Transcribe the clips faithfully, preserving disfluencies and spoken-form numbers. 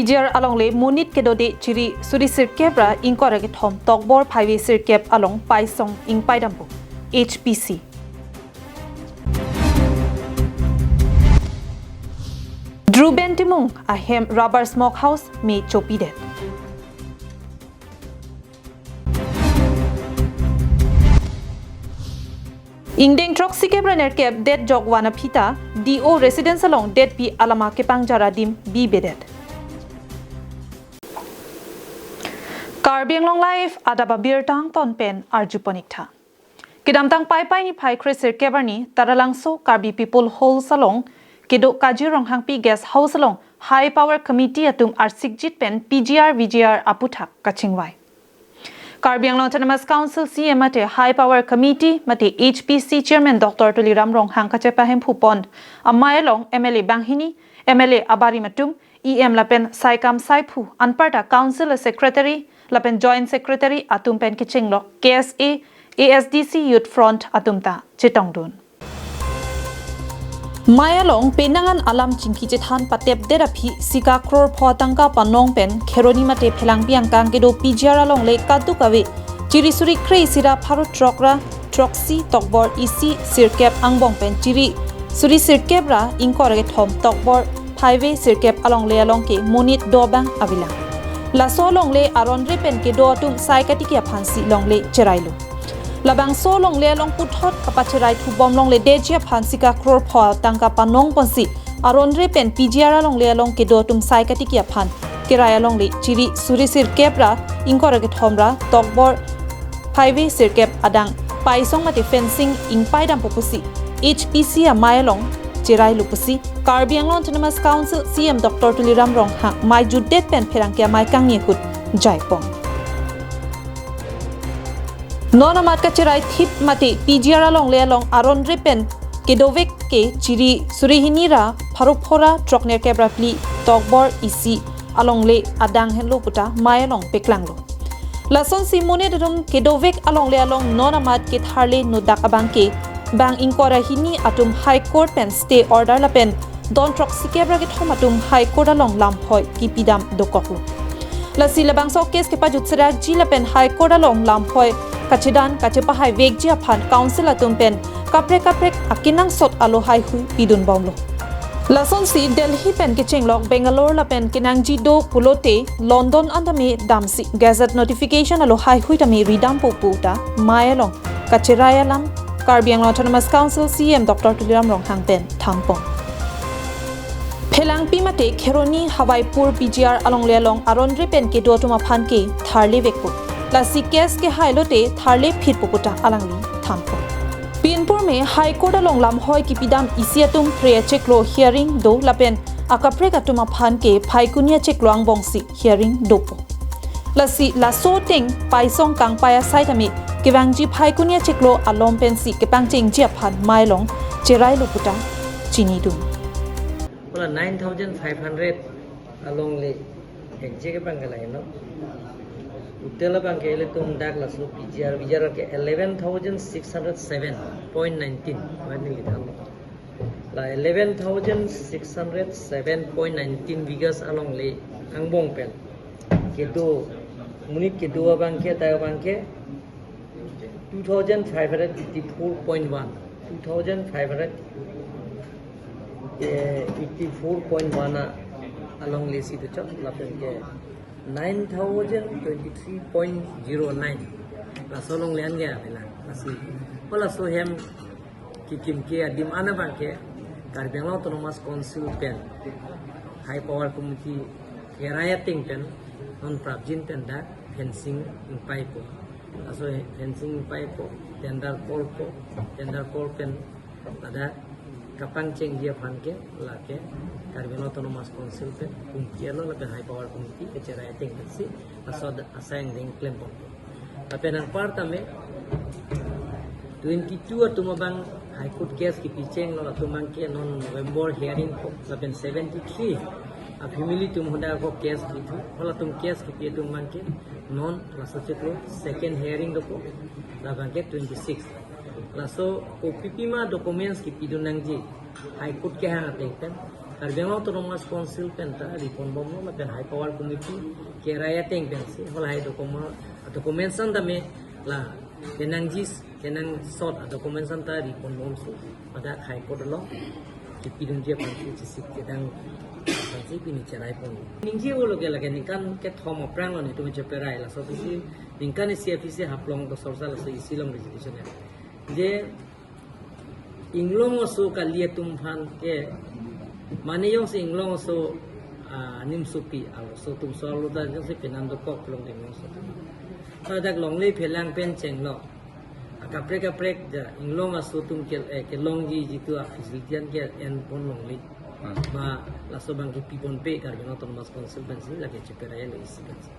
P G R alongle monit kedode chiri suri sirkep ra ingkoi ra kethom tokbor phaive sirkep along paisong ingpai dampo, H P C. Dhruben Timung ahem rubber smoke house me chopidet. Ingdeng throksikep ra nerkep det jokvan aphi ta D O residence along detpi alama kepangjar adim bibedet. Karbi Anglong Live adap abirta angton pen arjuponik tha. Kedamtang Paipai niphai kre sirkep arni Taralangso Karbi People Halls along kedo Kajir Ronghangpi Guest House along High Power Committee atum arsikjit pen P G R V G R aputhak kachingvai. Karbi Anglong Autonomous Council C E M mate High Power Committee mate H P C Chairman Doctor Tuliram Ronghang kachepahemphupon amei along M L A banghini, M L A abarim atum, E M lapen saikam saiphu anparta Council Secretary lapen Joint Secretary atum pen kechenglok K S A, A S D C Youth Front atum ta chetongdun. Mei along penang an alam chingki chethan patepdet aphi sika kror pho tangka panong pen Kheroni mate Phelangpi angkang kedo P G R alongle kadokave chiri suri kre isi ra pharo throk ra throksi tokbor isi sirkep angbong pen chiri suri sirkep ra ingkoi ra kethom tokbor phaive sirkep alongle along ke monit dobang avelang. Laso alongle aron re pen kedo atum sai katiki aphansi longle cherailo. Labangso alongle along puthot kapacherai thubom longle detji aphan sika kror pho tangka panong ponsi aron re pen P G R alongle along kedo atum sai katiki aphan kerai alongle chiri suri sirkep ra ingkoi ra kethom ra tokbor phaive sirkep adang paisong mate fencing ingpai dampo pusi H P C amei along cherailo pusi Karbi Anglong Autonomous Council C E M Doctor Tuliram Ronghang mei jutdet pen pherangke amei kangni ahut jaipon. Non amat kacherai thip mate P G R alongle along aron re pen kedovek ke chiri suri hini ra pharo pho ra throk nerkep ra phli tokbor isi alongle adang henlo puta mei along peklanglo. Lasonsi monit atum kedovek alongle along non amat ketharle nodak abang ke bang ingkoi ra hini atum High Court pen stay order lapen don throksikep ra kethom atum High Court along lamphoi kipidam dokoklo. Lasi labangso case kepajut serakji lapen High Court along lamphoi kachedan kachepahai vekji aphan Council atum pen kaprek kaprek akenangsot alo haihui pidunbomlo. Lasonsi Delhi pen kechenglok Bangalore lapen kenangji do pulote London an tame damsi gazette notification alo haihui tame ridampo puta mei along kacherai alam Karbi Anglong Autonomous Council C E M Doctor Tuliram Ronghang pen thampon. Phelangpi mate Kheroni Hawaipur P G R alongle along aron re pen kedo atum aphan ke tharle vekpo. Lasi case kehailote tharle phitpo puta alangli thampon. Pinpur me High Court along lamphoi kipidam isi atum phre achiklo hearing do lapen akaprek atum aphan ke Phaikuni achiklo angbongsi hearing dopo. Lasi laso ateng paisong kangpai asai tame kevangji Phaikuni achiklo alom pensi kepangchengji aphan mei along cherailo puta chinidun. Hala nine thousand five hundred alongle ekje ke bang ke lain lo. Total abang ke ilitum dak laso P G R V G R ke eleven thousand six hundred seven point nineteen. Mane litha lo. La eleven thousand six hundred seven point nineteen bighas alongle angbong pen kedo, monit kedo abang ke, ta abang ke two thousand five hundred eighty-four point one, two thousand five hundred eighty-four point one a alongle si dochot lapen ke nine thousand twenty-three point zero nine. Laso alongle an ke avelang. Lasi, hala laso hem kekim ke adim an abang ke Karbi Anglong Autonomous Council pen High Power Committee kerai ateng pen non prapjin pen dak fencing ingpaipo. Laso fencing ingpaipo, tender call po, tender call pen ladak kapangchengji aphan ke lake Karbi Anglong Autonomous Council pen pungki alo lapen High Power Committee kecherai ateng pensi laso asai angdeng klempon. Lapen anpar tame twenty-two atum abang High Court case kipichenglo atum abang ke non November hearing po, lapen seventy-three a family atum hadak ako case kithu, halatum case kipi atum abang ke non laso chiklo second hearing dopo, labang ke twenty-six. Laso kopipima documents kipidun nangji High Court kehang ateng pen Karbi Anglong Autonomous Council pen ta ripon bomlo, lapen High Power Committee kerai ateng pensi halahai document, documents an tame la kenangjis kenangsot a-documents an ta ripon bomsi pada High Court along kipidunji aphansi chesik kedang aphansi pini cherai pon. Ningje-olo ke lake ningkan kethom aphrang lo netum cheperai, laso aphi si ningkan isi aphi si Haflong Torsarsa laso isi along resolution ya. Je inglong aso kali atum aphan ke, mane jongsi inglong aso, ah, nimsopi, alo aso atum so alo ta jongsi penang dokok long inglong aso atum. Ladak longle phelang pen chenglo. Akaprek kaprek ja inglong aso atum ke, eh, kelongji jitu a-facility an ke en pon longle. Hmm. Ma laso abang ke pipon pe Karbi Anglong Autonomous Council pensi lake cheperai lo isi pensi.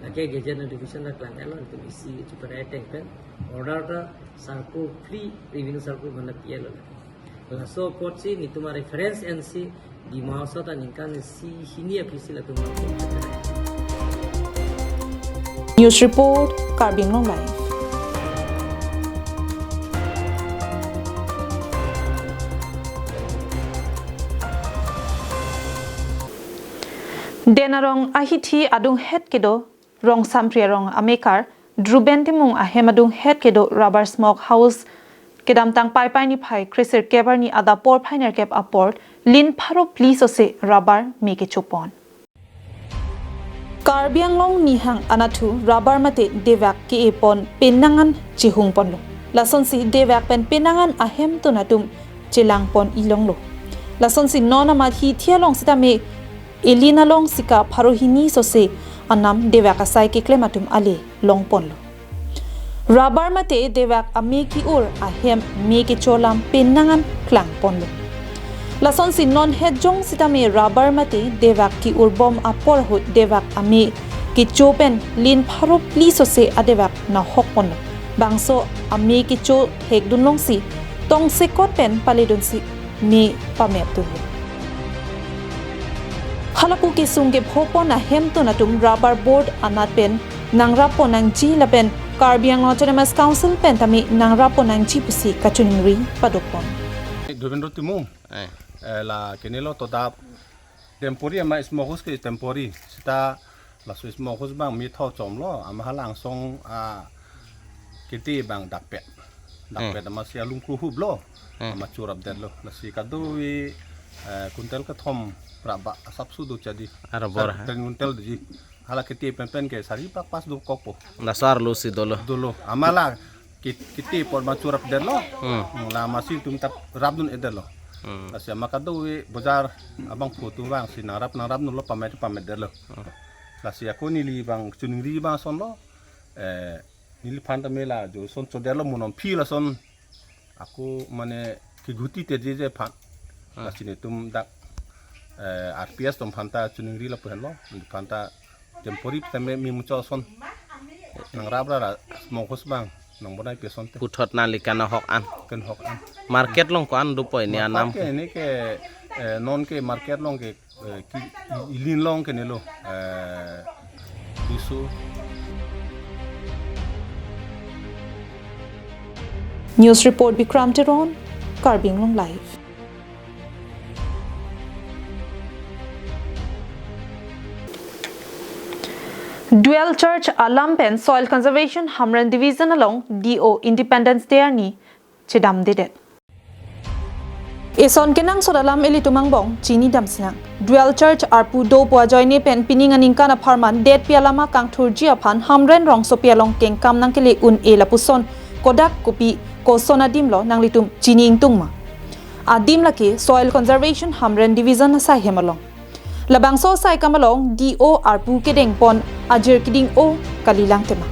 Lake gazette notification ta klang elo, netum isi cheperai ateng pen order ta circle three, revenue circle mana P L lo. Laso apotsi netum a-reference ensi Dima Hasao ta ningkan isi hini aphi si latum. News report, Karbi Anglong Live. Den arong ahithi adunghet kedo Rongsampri arong amekar Druben Timung ahem adunghet kedo rubber smoke house kedamtang Paipai niphai kresirkep arni adap porphai nerkep apor lin pharo phli sose rubber me kechopon. Karbi Anglong nihang anatthu rubber mate devak ke-epon penang an chihungponlo. Lasonsi devak pen penang an ahemtun atum chelangpon ilonglo. Lasonsi non amat hithi along sitame elin along sika pharo hini sose anam devak asai keklem atum ale longponlo. Rubber mate devak ame ke-ur ahem me kecho alam penang an klangponlo. Lasonsi non het jong sitame rubber mate devak ke-ur bom apor ahut devak ame kecho pen lin pharo phli sose adevak nahokponlo. Bangso ame kecho hekdun longsi tongsekot pen paledunsi me pametdunlo. Halapu kesung kephopon ahemtun atum rubber board anat pen nangrappon nangji lapen Karbi Anglong Autonomous Council pen tame nangrappon nangji pusi kachiningri padopon. Dovendra Timung. Eh. Eh, la kenelo to dap temporary ama smoke house ke temporary. Seta laso smoke house abang me tho chomlo, ama hala angsong, ah, kiti abang dakpet. Dakpet, hmm, ama si alum kruhuplo. Hmm. Ama chorapdetlo. Lasi kadokave, eh, kuntel kethom rubber asap sudo chadi. Aro bor, sar ha? Ten kuntel doji. Hala kiti penpen ke sari pak pas dokokpo. Dasar lo si dolo. Dolo. Ama la kit-, kiti apor ma chorapdetlo. Hmm. Hmm, la masi tum tap rapdun-edetlo. Hmm. Lasi ama kadokave bojar abangphu atum abang si nangrap nangrapdunlo, pamet pametdetlo. Hmm. Lasi ako neli abang chiningri abang asonlo. Eh, neliphan tame la jo ason chodetlo mo non aphi lason. Ako mane kiguti te je je aphan. Hmm. Lasi netum dak, eh, R P S atum aphan ta chiningri lapu henlo. Nephan ta temporary tame me muchot ason nangrap ra ra smoke house abang nangbonai pe asonte. Puthot nangli kanahok an. Kanahok an. Market along ko-an dopo ini anam? Market ke ini ke, eh, non ke market along ke, eh, ki, i-, ilin along kenelo, eh, bisu. News report Bikram Teron, Karbi Anglong Live. Dual charge alam pen Soil Conservation Hamren Division along D O Independence Day arni chedamdedet. Eson kenangsot alam ilitum angbong chinidam sinang. Dual charge arpu dopo ajoine pen pining aningkan apharman detpi alam akangthurji aphan Hamren rongsopi along kengkam nangkele un-e lapuson kodak kopi koson adim lo nanglitum chini ingtung ma. Adim lake Soil Conservation Hamren Division asai hem along. Labangso asai kam along D O arpu kedengpon ajir keding-o kalilang tema.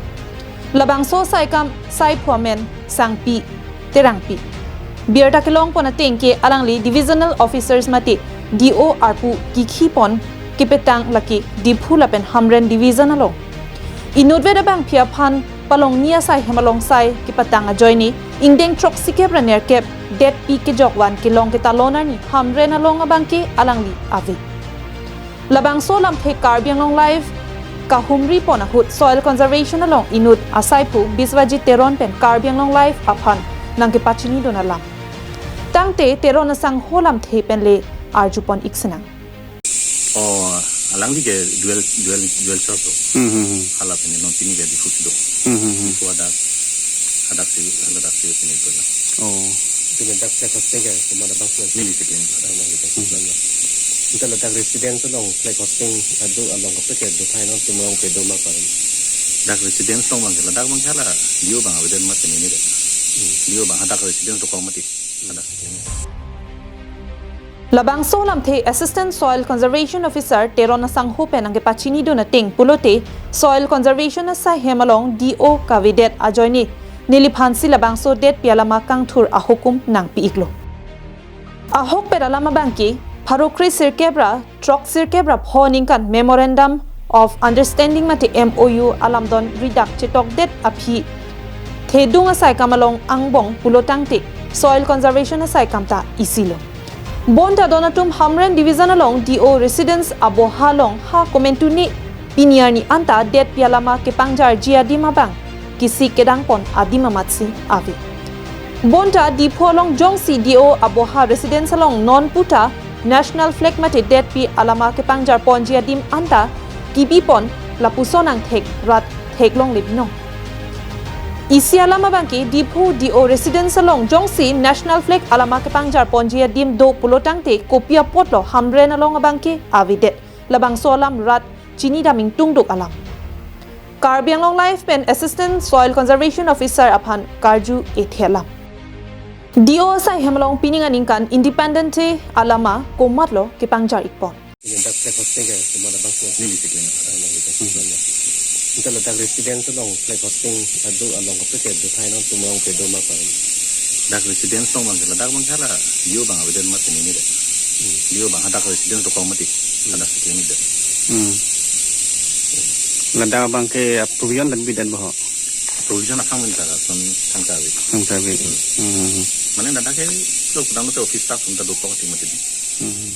Labangso asai kam saiphu amen Sangpi Terangpi. Birta kelongpon ateng ke alangli divisional officers mate D O arpu kikhipon kepetang lake Diphu lapen Hamren division along. Inutvet abangpi aphan palongni asai hem along sai kepatang ajoine ingdeng throksikep ra nerkep detpi kejokvan kelong ketalon arni Hamren along abangke alangli ave. Labangso lamthe Karbi Anglong Live kahumripon ahut Soil Conservation along inut asaiphu Biswajit Teron pen Karbi Anglong Live aphan nangkepachinidun alam. Tangte Teron asangho lamthe penle arjupon ik sinang. Oh, alangli ke dual, dual, dual charge lo. Hmm, hmm, hmm. Hala pini non pini ke Diphu si do. Hmm, hmm, hmm. Diphu hadak, hadak si, hala dak si pini do na. Oh. Pini dak flag hosting ke, cuma ada bangsa. Neli si pini do. Ada gitu. Hmm. Kita ladak residence along flag hosting adu along kaprek ke do thai non tumrong ke do ma parin. Dak residence along bang ke, ladak bang ke hala. Dio bang avedet mat pini ni de. Hmm. Dio bang hadak residence dokok mati. Labangso alamthe Assistant Soil Conservation Officer Teron Asangho pen nangkepachini dun ateng pulote Soil Conservation asai hem along D O kavedet ajoine neliphan si labangso detpi alama kangthur ahukum nangpi iklo. Ahokpet alam abangke pharo kre sirkep ra throk sirkep ra pho aningkan Memorandum of Understanding mate M O U alamdon ridak chetokdet aphi thedung asai kam along angbong pulotangte soil conservation asai kam ta isilo. Bonta don atum Hamren Division along D O Residence aboha along ha komentu ni pini arni anta detpi alama kepangjarji adim abang kisik kedangpon adim amatsi ave. Bonta Diphu along jongsi D O aboha residence along non puta National Flag mate detpi alama kepangjarponji adim anta kibipon lapuson angthek rat theklongle binong. Isi alam abangke Diphu D O Residence along jongsi National Flag alama kepangjarponji adim do pulotangte kopi apotlo Hamren along abangke avedet. Labangso alam rat chinidam ingtungduk alam. Karbi Anglong Live pen Assistant Soil Conservation Officer aphan karju ethe alam. D O asai hem along pining aningkan Independence Day alama komatlo kepangjar ikpon. Ini dak flag hosting ke, cuma ada bangsa. Ini basic ini. Ah, ini basic. Hmm. Kita ladak residence along flag hosting adu along kaprek ke do thai non tumrong ke do ma parin. Dak residence along bang ke, ladak bang ke hala. Dio bang avedet mat pini ni de. Hmm. Dio bang hadak residence dokok mati. Hmm. Hadak si ni de. Hmm. Ladak bang ke, ah, provision dan bidan boho. Provision akam minta ka son tangka ave. Tangka ave. Hmm. Hmm. Mane ladak ke lo kudang lo te office staff minta dokok mati mati. Hmm.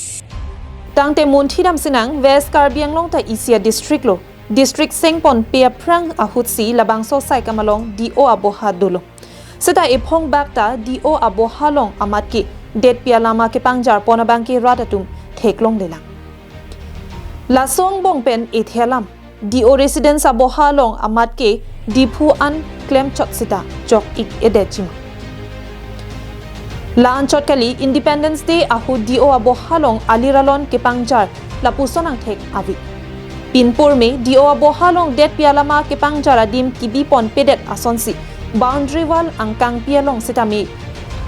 Tangte munthidam sinang West Karbi Anglong ta isi a-district lo. District sengponpe aphrang ahutsi labangso asai kam along D O aboha dolo. Seta ephong bak ta D O aboha along amat ke detpi alama kepangjarpon abangke rat atum theklonglelang. Laso angbong pen ethe alam. D O Residence aboha along amat ke Diphu an klemchot seta chok ik edet jima. La-anchot kali Independence Day ahut D O aboha along alir alon kepangjar lapuson angthek ave. Pinpur me D O aboha along detpi alama kepangjar adim kibiponpedet asonsi boundary wall angkangpi along sitame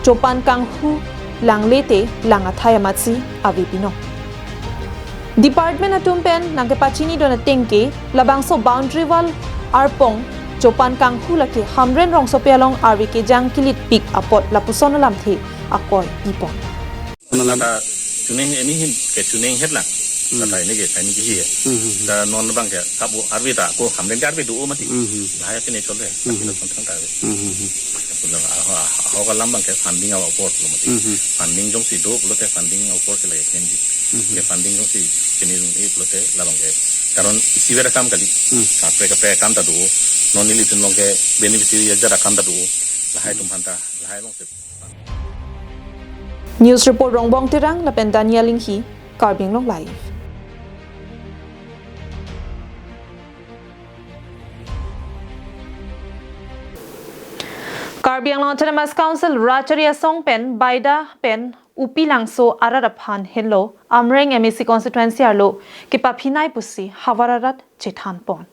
chopan kanghu langle te lang athai amatsi ave binong. Department atum pen nangkepachini dun ateng ke labangso boundary wall arpong chopan kanghu lake Hamren rongsopi along arve kejang kilitpik apot lapuson alamthe akoi pipon. Nang ta chuning eni hin ke chuning het lang. Hmm. Kata ini ke, ini ke hi ya. Hmm, hmm, hmm. Ta non bang ke kabu arve ta ko Hamren ke arve do mati. Hmm, hmm. Bahaya kene chole. Hmm, hmm. Tapi na son thang ta arve. Hmm, hmm, hmm. Pula aho, aho kalam bang ke funding awa apor lo mati. Hmm, hmm. Funding jongsi do pulote funding awa apor ke lagi klemji. Hmm, hmm. Ke funding jongsi kene rung e pulote labang ke. Karon isi vera kam kali. Hmm. Kapre kapre kam ta do. Non neli tun long ke beneficiary ya jara kam ta do. Lahai atum aphan ta. Lahai long se. News report Rongbong Terang lapen Daniel Inghi, Karbi Anglong Live. Karbi Anglong Autonomous Council Rachari Asong pen Baida pen Upilangso arat aphan henlo Amreng M A C constituency arlo kepaphinai pusi havar arat chethanpon.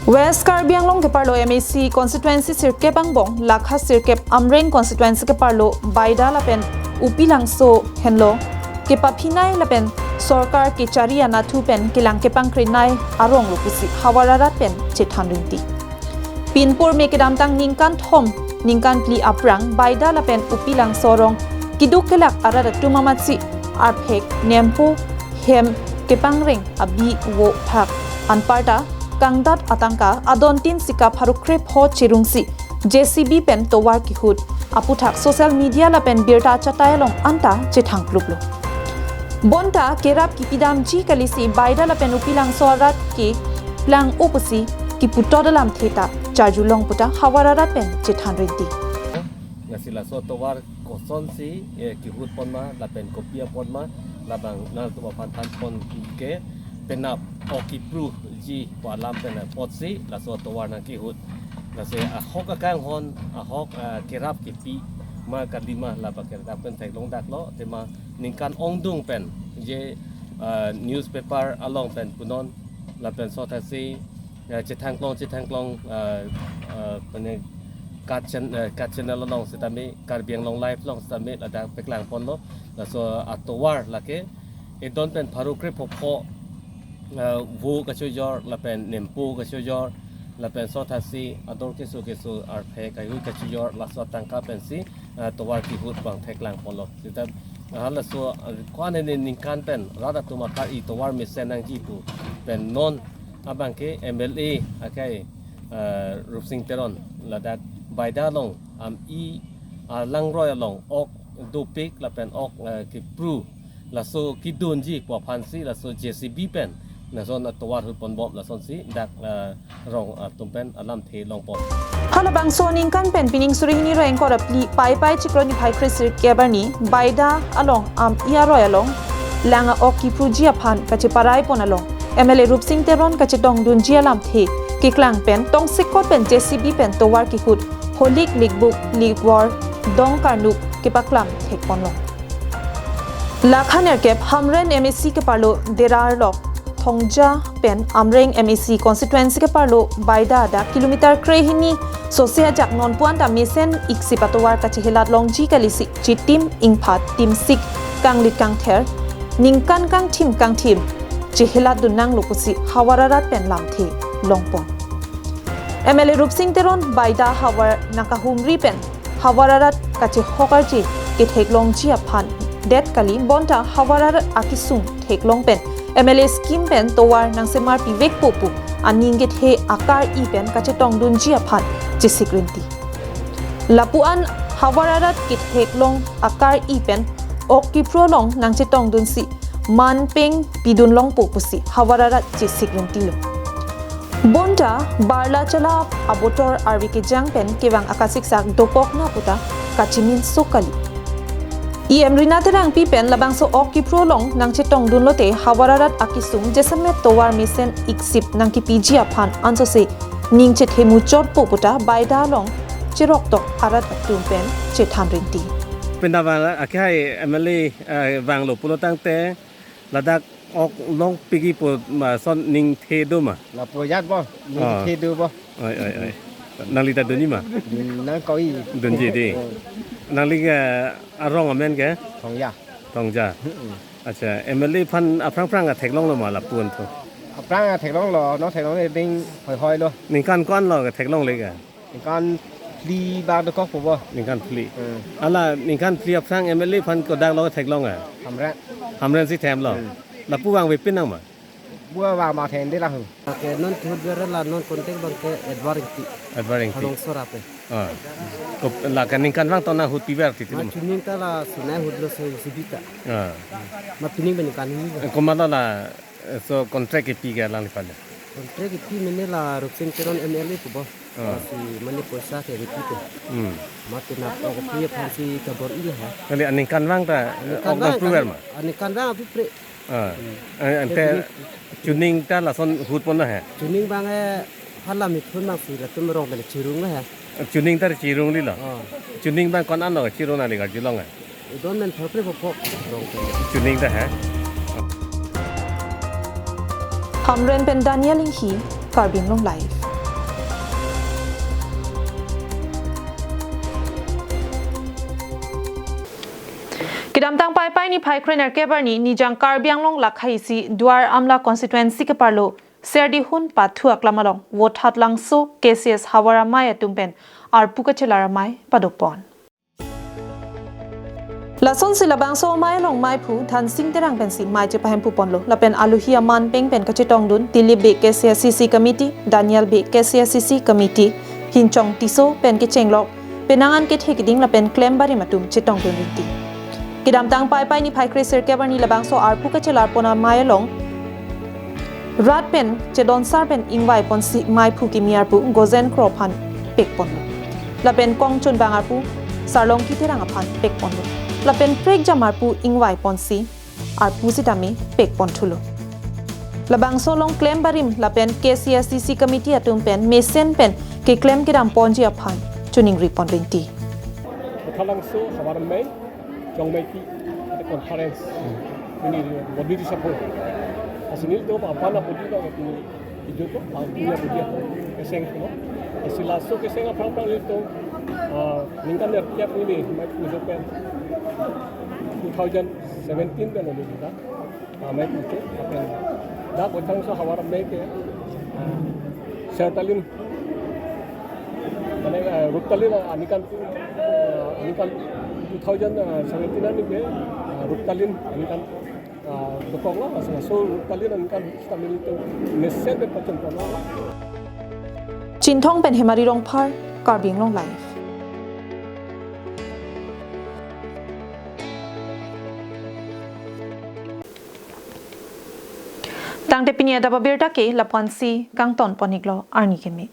West Karbi Anglong keparlo M A C constituency sirkep angbong, lakha sirkep Amreng constituency keparlo Baida lapen Upilangso henlo kepaphinai lapen sorkar kechari anatthu pen kelang kepangkrenai arong lo pusi havar arat pen chethan rinti. Pinpur me kedamtang ningkan thom, ningkan phli aphrang Baida lapen Upilangso arong keduk kelak arat atum amatsi arphek nempo hem kepangreng abi vo phak anparta kangdat atangka adontin sika pharo kre pho cherungsi J C B pen tovar kehut aputhak social media lapen birta chatai along anta chethangkluplo. Bonta kerap kipidamji kalisi Baida lapen Upilangso arat ke plang-o pusi kiputot alamthe ta charjulong puta havar arat pen chethan rinti. Lasi laso atovar kosonsi, eh, kihut pon ma, lapen kopi apot ma, labang nangtum aphan than pon ke, penap ok kipruji pu alam pen apotsi laso atovar nangkihut. Lasi ahok akanghon, ahok, ah, kerap kipi ma kali ma, labang ke ladak pen theklong daklo, tema ningkan ongdung pen je, ah, newspaper along pen punon, lapen sothasi, eh, chethangklong, chethangklong, eh, eh, pene kat chan-, eh, kat channel along sitame, Karbi Anglong Live along sitame ladak paklang ponlo. Laso atovar lake edon pen pharo kre phopho, eh, vo kachojor, lapen nempo kachojor, lapen sothasi ador keso keso arphe kaihui kachojor, laso atangka pensi, eh, tovar kihut abang theklang ponlo. Sita, ah, laso, ah, ko-an ne ningkan pen rat atum akar-i tovar mesen nangji pu pen non abang ke M L A akai, eh, Rupsing Teron ladak Baida along am-i alangroi along ok dopik lapen ok, eh, kipru laso kidunji pu aphansi laso J C B pen lason atovar hut ponbom lasonsi dak, eh, rong atum pen alamthe long pon. Halabangso aningkan pen pining suri hini ra ingkoi ra phli Paipai chiklo niphai kre sirkep arni Baida along am-i aroi along lang a-ok kipruji aphan kacheparai pon along M L A Rupsing Teron kachetongdunji alamthe keklang pen tongsekot pen J C B pen tovar kihut holik likbuk likvor dong karnuk kepaklam thek ponlo. Lakhan erkep Hamren M A C keparlo Derarlok Thongja pen Amreng M A C constituency keparlo Baida adak kilometer krehini sose ajak nonpu anta mesen iksip atovar kachehelat longji kalisi chitim ingphat timsik kanglit kangther ningkan kangthim kangthim chehelat dun nanglo pusi havar arat pen lamthe long pon. M L A Rupsing Teron Baida havar nangkahumri pen havar arat kachehok arje ketheklongji aphan det kali bonta havar arat akisung theklong pen M L A scheme pen tovar nangsemar pivekpo pu aning kethe akar-i pen kachetongdunji aphan chesik rinti. Lapu-an havar arat ketheklong akar-i pen ok kipru along nangchetongdunsi man peng pidun longpo pusi havar arat chesik rintilo. Bonta barla chala abotor arve kejang pen kevang akasiksak dokok na puta kachimin sok kali. E M Rina Terangpi pen labangso ok kipru along nangchetongdun lote havar arat akisung jasemet tovar mesen iksip nangkipiji aphan ansose ning chethemuchotpo puta Baida along cheroktok arat atum pen chethan rinti. Pinda vang akhai M L A, eh, vanglo pulo tangte ladak ok long pigi pu ma son ning the do ma? Lapu ajat bo, ning Ah. the do bo. Oi, oi, oi. Nangli ta dunji ma? Hmm, nang koi. Dunji di. Hmm. Nangli ke arong amen ke? Thongja. Thongja. Hmm. Acha, M L A aphan aphrang phrang atheklonglo ma lapu-an thu? Aphrang atheklonglo, non theklong le ding hoi hoi lo. Ningkan ko-an lo ketheklongle ke? Ningkan phli bang dokok po bo. Ningkan phli. Hmm. Hala ningkan phli aphrang M L A aphan kodak lo theklong a? Hamren. Hamren si themlo. Hmm. Lapu vangvepin nang ma? Bua vang ma thende la hu. Ke non thut bera la non contact bang ke Edward Ingti. Edward Ingti. Halong Sora pe. Ah. Ko la ke ningkan vang to nang hut piver titi Ma ma? Chuning ta la sunai hut lo se sibita. Ah. Ma pining ba ningkan hini ba. Komatlo la, eh, so contract kepi ke alangliphan? Contract kepi mene la Rupsing Teron M L A pu bo. Ah. Lasi mane poisa ke kepi tu. Hmm. Ma tina ok pi aphan si kabor-i ha. Kali aningkan vang ta, Ningkan ok vang nang pruver ma? Aningkan vang api pre. Ah. Hmm. Eh, ante Jadi chuning ta lason hut pon na he? Chuning bang eh hala mithun bang si latum rong bele chirung na he. Chuning ta chirung li lo. Ah. Chuning bang ko-an lo chirung na li garjulong he? Udon men thopre pho pho rong bele. Chuning ta he? Hamren pen Daniel Inghi, Karbi Anglong Live. Kedamtang Paipai niphai kre nerkep arni Nijang Karbi Anglong lakha isi Duar Amla constituency keparlo Serdihun Pathu aklam along Vothatlangso K C S havar amei atum pen arpu kachelar amei padok pon. Lasonsi labangso amei along meiphu Dhansing Terang pensi mei chepahemphu ponlo. Lapen aluhi aman peng pen kachetongdun Dilip Bey K C S C C committee, Daniel Bey K C S C C committee, Hinchong Tisso pen kechenglok penang an kethe keding lapen klem barim atum chetongdun rinti. Kedamtang Paipai niphai kre sirkep arni labangso arpu kachelar pon amei along rat pen chedonsar pen ingvai ponsi meiphu kimi arpu Gozen Kro aphan pek ponlo. Lapen kongchunbang arpu Sarlongki Terang aphan pekponlo. Lapen prekjam arpu ingvai ponsi arpu sitame pekponthulo. Labangso along klem barim lapen K C S D C committee atum pen mesen pen keklem kedam ponji aphan choningri pon rinti. Kothalangso Havar Amei, Jongmei Ki, ate conference. Ini bodi di sapul. Asinil to apa na bodi na itu itu to, ah, punya bodi apa? Keseng to. Asi laso keseng aphrang aphrang itu, ah, ningkan nertiap ini, mai itu pen. Two thousand seventeen pen ini kita. Ah, mai itu, apa? Dak botang so Havar Amei ke, ah, sertalin. Mane, ah, ruptalin, ah, aningkan, ah, aningkan two thousand seventeen ani ke, ah, ruptalin aningkan, ah, dokok lo, laso ruptalin aningkan stamil itu mesen de pacon lo. Chinthong pen Hemari Rongphar, Karbi Anglong Live. Tangte pini adap abirta ke lapu-ansi kangton pon-iklo, arni keme.